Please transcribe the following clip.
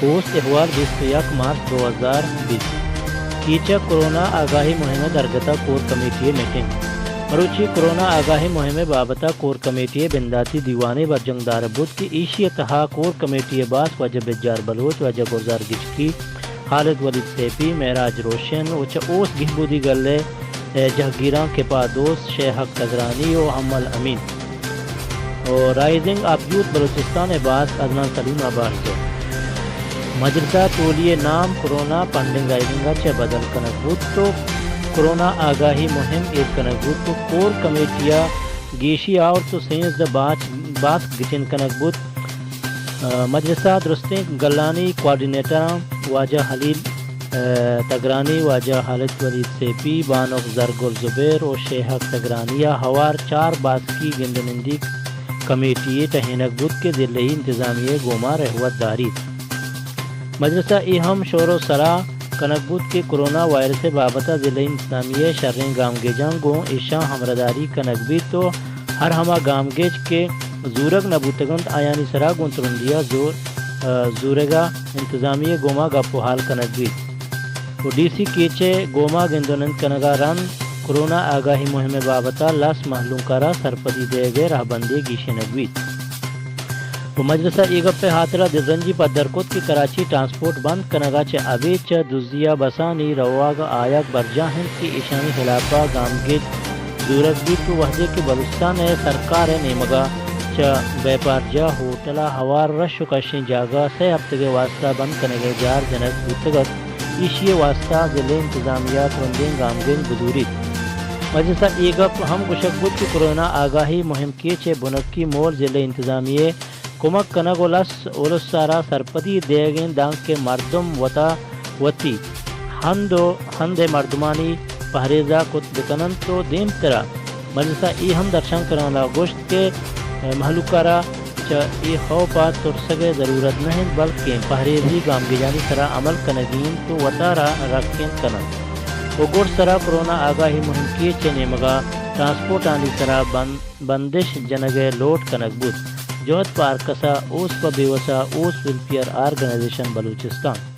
اوست احوال، بیست و یک مارچ دو ہزار بیست۔ کیچ ءَ کرونا آگاہی مہم ءِ درگت ءَ کور کمیٹی ءِ میٹنگ۔ مروچی کرونا آگاہی مہم ءِ بابت ءَ کور کمیٹی ءِ بنداتی دیوانے برجم دارگ بوت کہ ایشی ءِ تہا کور کمیٹی ءِ باسک واجہ بجار بلوچ، واجہ گلزار گچکی، خالد ولید سیپی، معراج روشن ءُ چہ اوست گہبودی گل ءِ جہگیراں کپا دوست، شیہک تگرانی ءُ حمل امین۔ ءُ رائزنگ آف یوتھ بلوچستان ءِ باسک عدنان سلیم ءَ بارزو۔ مجلس ءَ ٹولی ءِ نام کرونا فنڈنگ رائزنگ ءَ چہ بدل کنگ بوت ءُ کرونا آگاہی مہم ایر کنگ بوت ءُ کور کمیٹی ءَ گیشی آورت ءُ سیزدہ باچ-، باسک گچین کنگ بوت۔ ءُ مجلس ءِ درستیں گلانی کوآرڈینیٹراں واجہ خلیل، ءُ تگرانی، واجہ خالد ولید سیپی، بانک زرگل زبیر ءُ شیہک تگرانی ءَ ہوار چار باسکی گند ءُ نندی کمیٹی یے ٹہینگ بوت کہ ضلعی انتظامیہ ءِ گوما رہوت داریت۔ مجلس ءَ اے ہم شور ءُ سلاہ کنگ بوت کہ کرونا وائرس ءِ بابت ءَ ضلعی انتظامیہ ءِ شریں گامگیجاں گوں ایشاں ہمراہداری کنگ بیت ءُ ہر ہما گامگیج کہ زورگ نہ بوتگ انت، آیانی سرا گوں ترندی ءَ زور، ءُ زورگ ءَ انتظامیہ ءِ گوما گپ ءُ ہال کنگ بیت ءُ ڈی سی کیچ ءِ گوما گند ءُ نند کنگ ءَ رند کرونا آگاہی مہم ءِ بابت ءَ لس مہلوک ءَ را سرپدی دئیگ ءِ رہبندے گیشینگ بیت۔ ءُ مجلس ءَ اے گپ ءِ ہاترا دلرنجی پدر کت کہ کراچی ٹرانسپورٹ بند کنگ ءَ چہ ابید چہ دزی ءَ بسانی روگ ءُ آیگ برجاہ انت کہ ایشانی ہلاپ ءَ گامگیج زورگ بیت ءُ وہدے کہ بلوچستان ءِ سرکار ءِ نیمگ ءَ چہ بیپار جاہ، ہوٹل ءَ ہوار رش ءُ کشیں جاگہ سئے ہپتگ ءِ واستہ بند کنگ ءِ جار جنگ بوتگ ات، ایشی ءِ واستہ ضلعی انتظامیہ ءَ ترندیں گامگیج بزوریت۔ مجلس ءَ اے گپ ہم گوشگ بوت کہ کرونا آگاہی مہم کیچ ءِ بنکی مول ضلعی انتظامیہ ءِ کمک کنگ ءُ لس الس ءَ را سرپدی دئیگ انت، دانکہ مردم وتا وتی ہند ءُ ہند ءِ مردمانی پہریز ءَ کت بکن انت ءُ دیمتر ءَ مجلس ءَ اے ہم درشان کنان ءَ گوشت کہ مہلوک ءَ را چہ اے خوف ءَ ترسگ ءِ ضرورت نہ انت، بلکیں پہریزی گامگیجانی سرا عمل کنگی انت ءُ وتارا رکینت کن انت ءُ گڈسرا کرونا آگاہی مہم کیچ ءِ نیمگ ءَ ٹرانسپورٹانی سرا بند بندش جنگ ءِ لوٹ کنگ بوت۔ جہد پہ ہرکس ءَ، اوست پہ بیوس ءَ، اوست ویلفیئر آرگنائزیشن بلوچستان۔